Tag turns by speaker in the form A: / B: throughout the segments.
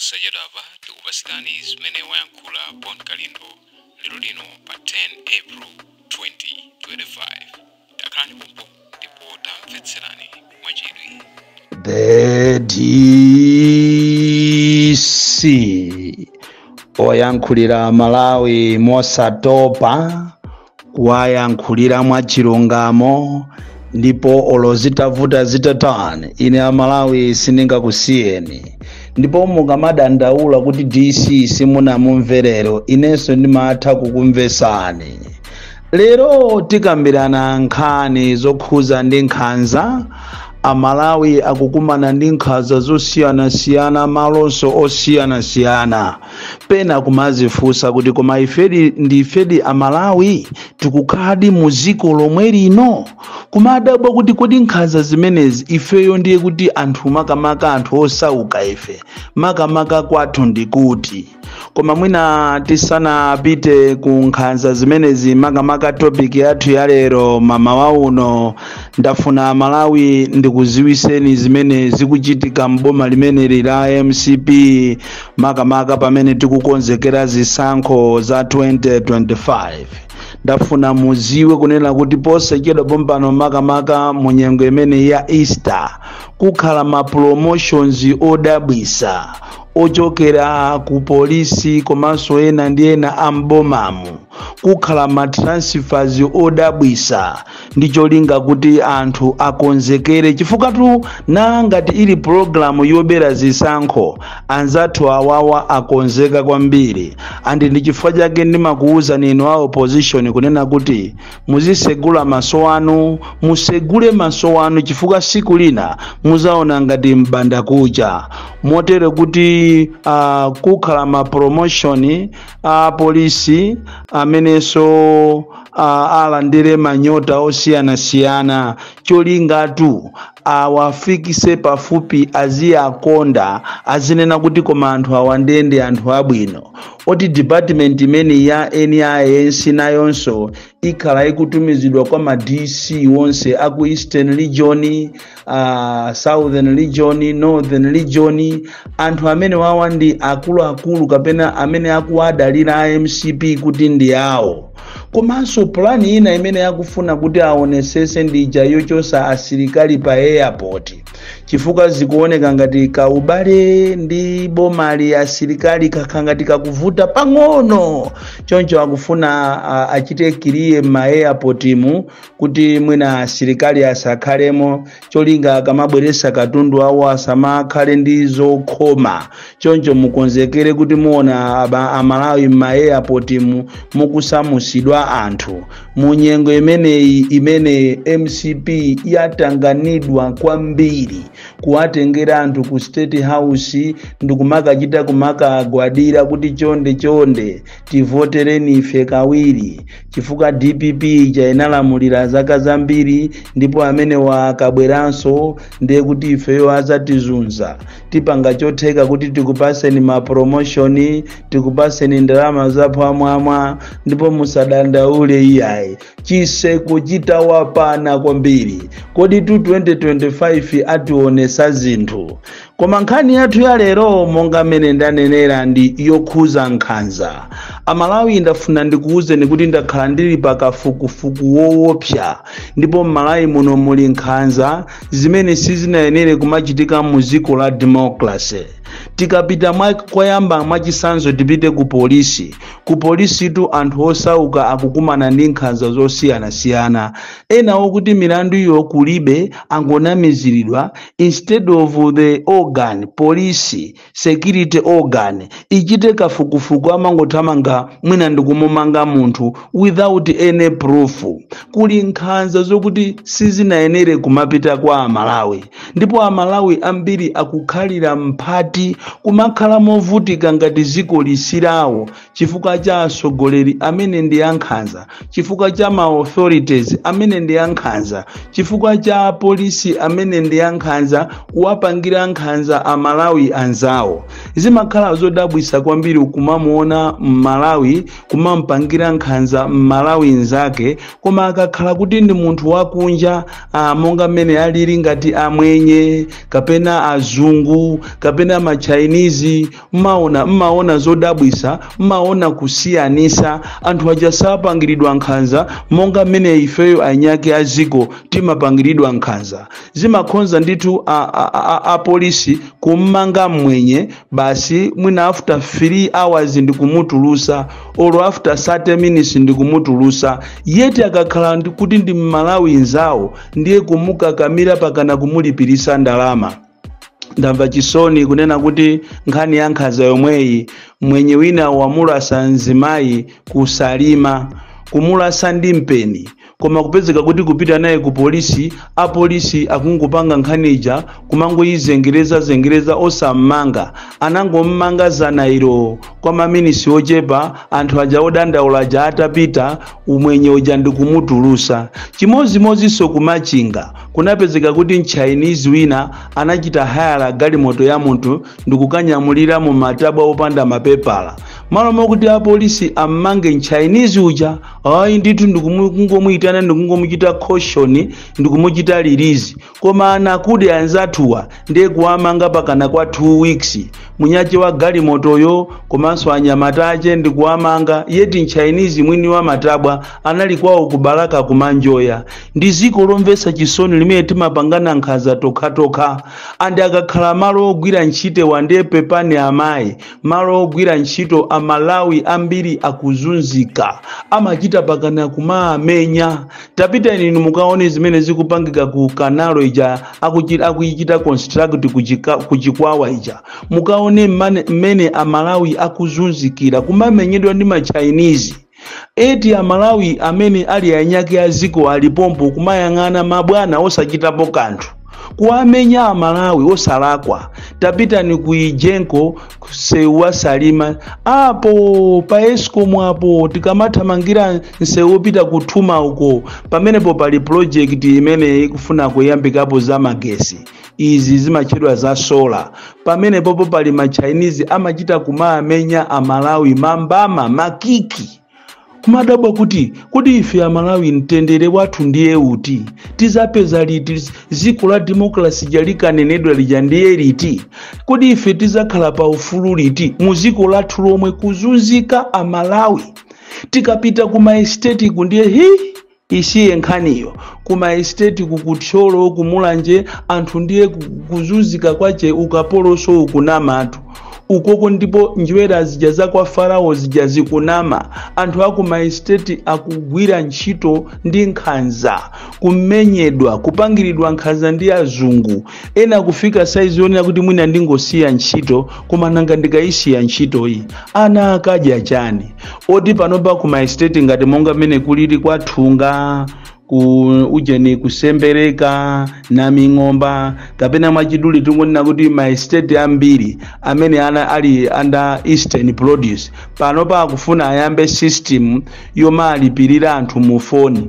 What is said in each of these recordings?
A: Posachedwapa tikupasirani zimene wayankhula Bon Kalindo lero lino pa 10 April 2025. Takhalani pompo ndipo tamvetserani mwachidwi.
B: The DC oyankhulira Malawi mosatopa, kuwayankhulira mwachilungamo, ndipo olo zitavuta zitatani, ine Amalawi sindingakusiyeni. Ndipo mukamadandaula kuti DC simunamumverero, inenso ndimatha kukumvesani. Lero tikambirana nkhani zokhuza ndi nkhanza. Amalawi akukumana ndi nkhanza zosiyanasiyana, malonso osiyanasiyana. Pena kumazifunsa kuti koma ifedi ndifedi Amalawi tikukhaladi mu dziko lomwe lino? Kumadabwa kuti kodi nkhanza zimenezi ifeyo ndiye kuti anthu, makamaka anthu osauka ife, makamaka kwathu ndikuti? Koma mwina tisanapite ku nkhanza zimenezi, makamaka topic yathu ya lero mamawa uno, ndafuna Malawi ndikuziwiseni zimene zikuchitika mboma limeneli la MCP, makamaka pamene tikukonzekera zisankho za 2025. Ndafuna muziwe kunena kuti posachedwa pompano, makamaka mu nyengo imene ya Easter, kukhala ma promotions odabwisa ochokera ku polisi komanso ena ndi ena ambomamu. Kukhala ma transfers odabwisa ndi cholinga kuti anthu akonzekere, chifukwa tu na ngati ili pulogalamu yobera zisankho, anzathu awawa akonzeka kwambiri. And ndi chifukwa chake ndimakuwuzani inu a opposition kunena kuti muzisegula maso anu, musegule maso anu, chifukwa siku lina muzaona ngati mbanda kucha. Motere kuti kukhala ma promotion a polisi amenenso alandire manyota osiyanasiyana, cholingatu awafikise pafupi, aziyakonda, azinena kuti koma anthu awa ndende anthu abwino. Oti department imene ya NIS nayonso ikhala ikutumizidwa kwa ma DC wonse aku Eastern Region, Southern Region, Northern Region. Anthu amene wawa ndi akuluakulu kapena amene akuwadalira a MCP kuti ndi awo. Komanso pulani ina imene akufuna kuti aonesese ndi ija yochosa asilikali pa airport, chifukwa zikuoneka ngati kaubale ndi bomali asilikali kakha ngati kakuvuta pang'ono. Choncho akufuna achite clear ma airport mu kuti mwina asilikali asakhalemo, cholinga akamabweresa katundu awo asamakhale ndi zokhoma. Choncho mukonzekere kuti muona Amalawi ma airport mu mukusamusidwa anthu mu nyengo imeneyi imene MCP yatanganidwa kwambiri kuwatengera anthu ku State House ndikumakachita kumakagwadira kuti chonde chonde tivotereni ife kawiri, chifukwa DPP ija inalamulira zaka zambiri, ndipo amene wakabweranso ndiye kuti ifeyo azatizunza. Tipanga chotheka kuti tikupaseni ma promotion, tikupaseni ndalama zaphwamwamwa, ndipo musadandaule iyayi. Chiseko chitawapana kwambiri. Kodi tu 2025 ationesa zinthu. Koma nkhani yathu ya lero, monga mmene ndanenera, ndi yokhuza nkhanza. Amalawi, ndafuna ndikuwuzeni kuti ndakhala ndili pakafukufuku woopsa, ndipo m'Malawi muno muli nkhanza zimene sizinayenere kumachitika mu dziko la democracy. Tikapita koyamba, mwachisanzo, tipite ku polisi. Ku polisitu anthu osauka akukumana ndi nkhanza zosiyanasiyana. Ena okuti milandu iyo kulibe, angonamiziridwa. Instead of the organ, police security organ, ichite kafukufuku, amangothamanga mwina ndikumumanga munthu without any proof. Kuli nkhanza zokuti sizinayenere kumapita kwa Amalawi, ndipo Amalawi ambiri akukhalira mphati, kumakhala movutika ngati dziko lisilawo, chifukwa cha atsogoleri amene ndi ankhanza, chifukwa cha ma authorities amene ndi ankhanza, chifukwa cha apolisi amene ndi ankhanza, kuwapangira nkhanza Amalawi anzawo. Zimakhala zodabwisa kwambiri kumamuona Mmalawi kumampangira nkhanza Mmalawi nzake, koma akakhala kuti ndi munthu wakunja, monga mmene alili ngati amwenye kapena azungu kapena ma Chinese, mmaona zodabwisa, mmaona kusiyanisa. Anthu aja sapangiridwa nkhanza monga mmene ifeyo anyake aziko timapangiridwa nkhanza. Zimakhonza ndithu apolisi kummanga mmwenye basi, mwina after 3 hours ndikumutulusa, olo after 30 minutes ndikumutulusa. Yeti akakhala kuti ndi Mmalawi nzawo, ndiye kumukakamira pakana kumulipirisa ndalama. Ndamva chisoni kunena kuti nkhani ya nkhanza yomweyi, mwenye wina wamulasa mzimayi kusalima, kumulasa ndi mpeni, koma kupezeka kuti kupita naye ku polisi, apolisi akungopanga nkhani ija kumangoyizengereza zengereza, osammanga. Anangommanga zanairo kwa maminisi ochepa, anthu aja odandaula aja atapita, umwenye uja ndikumutulusa. Chimozimozinso kumachinga kunapezeka kuti m'Chinese wina anachita hayala galimoto ya munthu ndikukanyamulira mu matabwa opanda mapepala. Malo mokuti apolisi ammange m'Chinese uja, ayi ndithu, ndikungomuyitana, ndikungomuchita caution, ndikumuchita release. Koma anakuti anzathuwa ndiye kuwamanga pakana kwa 2 weeks, munyache wa galimotoyo komanso anyamata ache ndikuwamanga. Yeti m'Chinese mwini wa matabwa anali kwawo kubalaka kumanjoya. Ndi ziko lomvetsa chisoni limene timapangana nkhanza tokhatokha. Andi akakhala malo ogwira ntchito, wandiye pepani amayi, malo ogwira ntchito Amalawi ambiri akuzunzika, amachita pakana kumaamenya. Tapita inu mukaone zimene zikupangika ku canal ija akuichita construct kuchikwawa ija, mukaone mmene Amalawi akuzunzikira kumamenyedwa ndi ma Chinese. Eti Amalawi amene ali anyake aziko alipompo kumayang'ana mabwana osachitapo kanthu, kuwamenya Amalawi osalakwa. Tapitani ku Egenco, msewu wa Salima apo pa Escom apo, tikamathamangira msewu wopita kuthuma uko, pamenepo pali project imene ikufuna kuyambikapo za magesi, izi zimatchedwa za solar. Pamenepopo pali ma Chinese amachita kumaamenya Amalawi mambama makiki. Kumadabwa kuti ife Amalawi mtendere wathu ndiye uti? Tizapeza liti dziko la democracy likanenedwa lija? Ndiye liti? Kodi ife tizakhala pa ufulu liti mu dziko lathu lomwe kuzunzika Amalawi? Tikapita ku ma estate ku, ndiye hi, isiye nkhaniyo. Ku ma estate kukuthyolo, kumulanje, anthu ndiye kuzunzika kwache, ukapoloso ukunamatu ukoko, ndipo njwera zija za kwa Farao zija zikunama. Anthu aku ma estate akugwira ntchito ndi nkhanza, kumenyedwa, kupangiridwa nkhanza ndi azungu. Ena kufika saizi yonena kuti mwina ndingosiya ntchito. Koma nanga ndikayisiya ntchitoyi, ana akadya chani? Oti panopa ku ma estate ngati monga mmene kulili kwathunga, ku ujeni, kusembereka na ming'omba, kapena mwachidule tingonena kuti ma estate ambiri amene ana ali under Eastern Produce, panopa akufuna ayambe system yomalipirira anthu mu foni.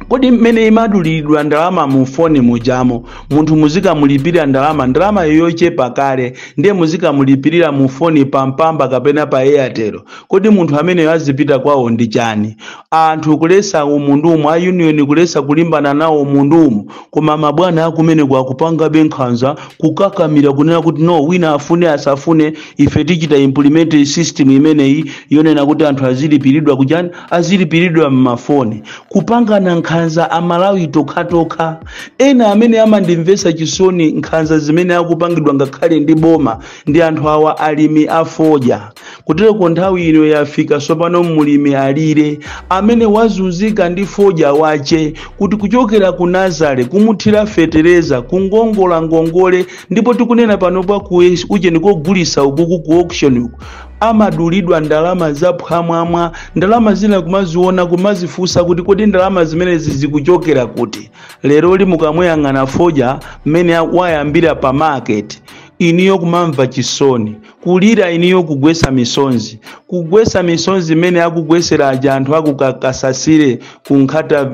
B: Kodi mmene imaduliridwa ndalama mu foni mujamo, munthu muzikamulipirira ndalama, ndalama yochepa kale, ndiye muzikamulipirira mu foni pampamba kapena pa Airtel, kodi munthu ameneyo azipita kwawo ndi chani? Anthu kulesa umundumu, a union kulesa kulimbana nawo umundumu, koma mabwana akumeneko akupangabe nkhanza, kukakamira kunena kuti no, wina afune asafune, ife tichita implement system imeneyi yonena kuti anthu azilipiridwa kuchani, azilipiridwa mmafoni. Kupangana nkhanza Amalawi tokhatokha. Ena amene amandimvetsa chisoni nkhanza zimene akupangidwa ngakhale ndi boma ndi anthu awa, alimi afodya. Kutereko nthawi ino yafika tsopano mulimi alire amene wazunzika ndi fodya wache, kuti kuchokera ku nursery, kumuthira fetereza, kungongola ngongole, ndipo tikunena panopa ku ujeni kogulisa ukuku, ku auction uku, amadulidwa ndalama zaphwamwamwa, ndalama zina kumaziona kumazifunsa kuti kodi ndalama zimenezi zikuchokera kuti? Leroli mukamuyang'ana fodya mmene wayambira pa market, iniyo kumamva chisoni, kulira, iniyo kugwesa misonzi, kugwesa misonzi imene akugwesera aja anthu akukakasasire ku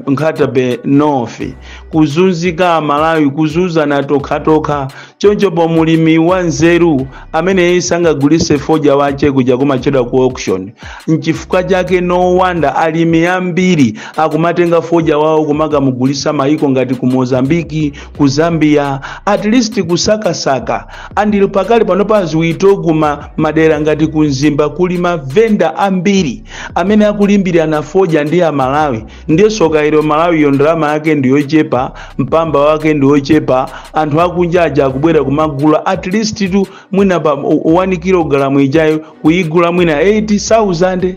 B: Nkhata Bay North. Kuzunzika Amalawi, kuzunzana tokhatokha. Choncho po mulimi wa nzeru amene sangagulise fodya wache kuja kumachedwa ku auction. Nchifukwa chake no wonder alimi ambiri akumatenga fodya wawo kumakamugulisa maiko ngati ku Mozambiki, ku Zambia, at least kusakasaka. Andili pakali panopa ziwito kuma madera ngati ku Mzimba kuli mavenda ambiri amene akulimbirana fodya ndi Amalawi. Ndiye soka ilo, Malawiyo ndalama yake ndiyochepa, mpamba wake ndiwochepa. Anthu akunja aja akubwera kumagula at least tu mwina pa 1 kilogram ijayo kuyigula mwina 80,000.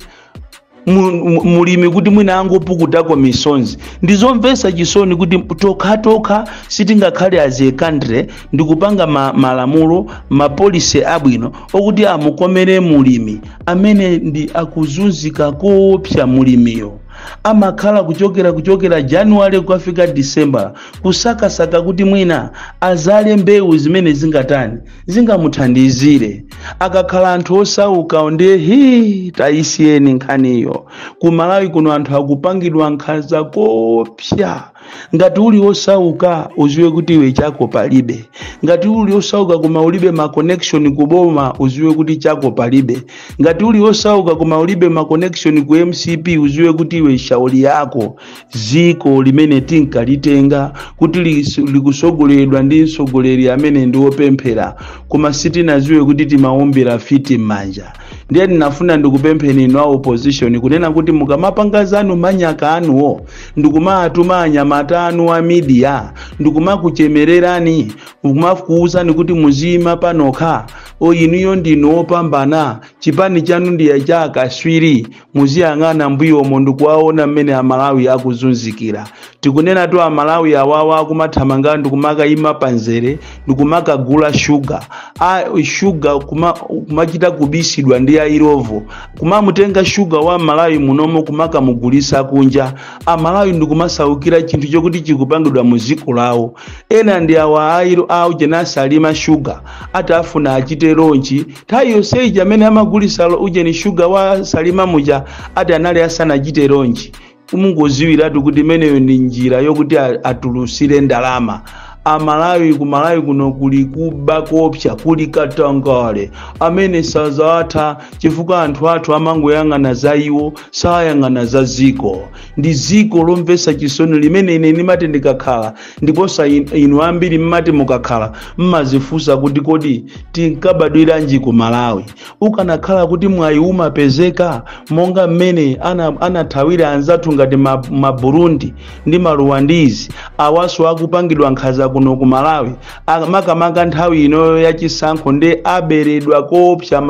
B: Mulimi kuti mwina angopukutako misonzi. Ndizomvetsa chisoni kuti tokhatokha sitingakhale as a country ndikupanga malamulo, ma policy abwino okuti amukomere mulimi amene ndi akuzunzika koopsa. Mulimiyo amakhala kuchokera January kukafika December kusakasaka kuti mwina azale mbewu zimene zingatani, zingamuthandizire. Akakhala anthu osauka ndiye hi, tayisiyeni nkhaniyo. Ku Malawi kuno anthu akupangidwa nkhanza koopsa. Ngati uli osauka, uziwe kuti iwe chako palibe. Ngati uli osauka koma ulibe ma connection kuboma, uziwe kuti chako palibe. Ngati uli osauka koma ulibe ma connection ku MCP, uziwe kuti iwe shauli yako. Ziko limene tinkalitenga kuti likusogoleredwa ndi mtsogoleri amene ndi wopemphera, koma sitinaziwe kuti timawombera fiti m'manja. Ndiye ndinafuna ndikupempheni inu a opposition kunena kuti mukamapanga zanu manyaka anuwo, ndikumatuma anyamata anu a media, ndikumakuchemererani, kumakuwuzani kuti muziyima panokha, o inuyo ndinu opambana, chipani chanu ndiye cha akaswiri, muziyang'ana mbuyomo ndikuwaona mmene Amalawi akuzunzikira. Tikunena tu Amalawi awawa akumathamanga ndikumakayima panzere ndikumakagula shuga, a shuga kumachita kubisidwa ndi a Illovo, kumamutenga shuga wa Malawi munomo kumakamugulisa kunja. Amalawi ndikumasaukira chinthu chokuti chikupangidwa mu dziko lawo. Ena ndi awa airo aujena asalima shuga, ati afuna achite launch. Nthawi yonseyi amene amagulisa ujeni shuga wa Salima muja ati anali asanachite launch. Umungoziwiratu kuti imeneyo ndi njira yokuti atulusire ndalama Amalawi. Ku Malawi kuno kuli kuba kopsa, kuli katangale amene sazatha, chifukwa anthu athu amangoyang'ana za iwo, sayang'ana za ziko. Ndi ziko lomvetsa chisoni limene ine ndimati ndikakhala, ndiponso inu ambiri mmati mukakhala mmazifunsa kuti kodi tinkabadwiranji ku Malawi? Ukanakhala kuti mwayi umapezeka monga mmene anathawira anzathu ngati Maburundi ndi Maruwandizi, awaso akupangidwa nkhanza kuno ku Malawi, makamaka nthawi inoyo yachisankho, ndi aberedwa koopsa.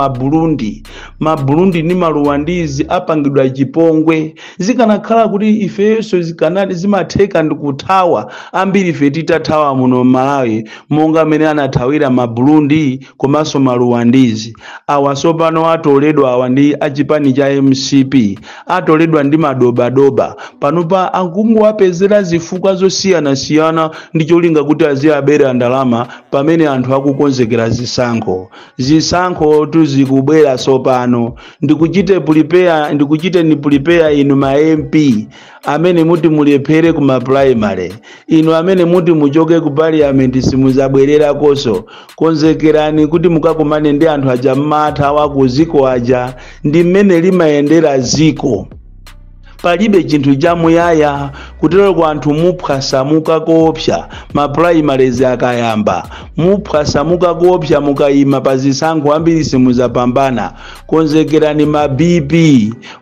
B: Maburundi ndi Maruwandizi apangidwa chipongwe. Zikanakhala kuti ifenso zikanati zimatheka ndikuthawa, ambiri ife titathawa muno Malawi monga mmene anathawira Maburundi komanso Maruwandizi. Awa sopano atoledwa awa ndi achipani cha MCP, atoledwa ndi madobadoba. Panopa akungowapezera zifukwa zosiyanasiyana ndi cholinga kuti aziyabera ndalama pamene anthu akukonzekera zisankho. Zisankho tuzikubwera sopano. Ndikuchite prepare, ndikuchite ni prepare inu ma MP amene muti mulephere ku ma primary, inu amene muti muchoke ku parliament simuzabwererakonso, konzekerani kuti mukakumane ndi anthu aja mmathawa ku ziko aja. Ndi mmene limayendera ziko, palibe chinthu chamuyaya. Kutero kwa anthu muphwasamuka koopsa ma primaries akayamba, muphwasamuka koopsa mukayima pa zisankho, ambiri simuzapambana. Konzekerani ma BP,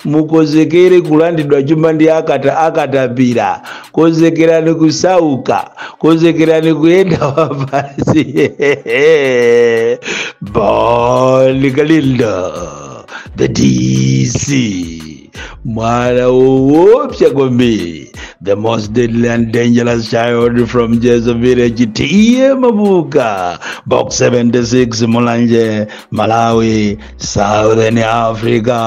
B: mukonzekere kulandidwa chuma ndi akatapira, konzekerani kusauka, konzekerani kuyenda wapansi. Bon Kalindo, the DC, mwana woopsa kwambiri, the most deadly and dangerous child from Jesu Village, T/A Mabuka, Box 76, Mulanje, Malawi, Southern Africa.